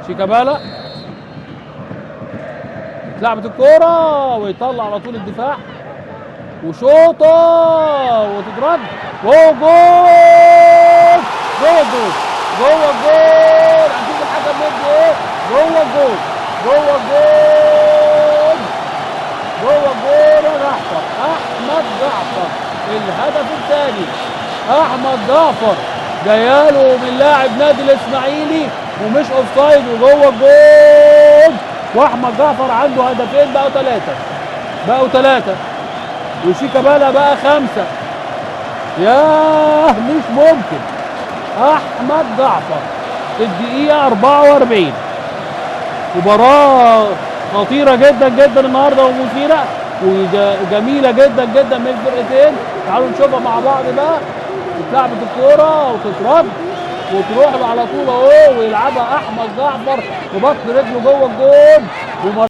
شيكابالا، اتلعبت الكورة ويطلع على طول الدفاع، وشوطه وتترد، جوه جول، جوه الجول، جوه الجول. هنشوف الحكم مدي ايه. جوه الجول، جوه الجول، جوه الجول. يا جعفر، احمد جعفر الهدف الثاني. احمد جعفر جاياله من لاعب نادي الاسماعيلي ومش offside وجوه الجول. واحمد جعفر عنده هدفين، بقوا 3، بقوا 3، وشيكابالا بقى 5. ياه مش ممكن. احمد جعفر في الدقيقة 44. مباراة خطيرة جدا جدا النهارده ومثيرة وجميلة جدا جدا من الفرقتين. تعالوا نشوفها مع بعض بقى. اتلعبت الكورة وتترد وتروح له على طول اهو، ويلعبها احمد جعفر ببطن رجله جوه الجول.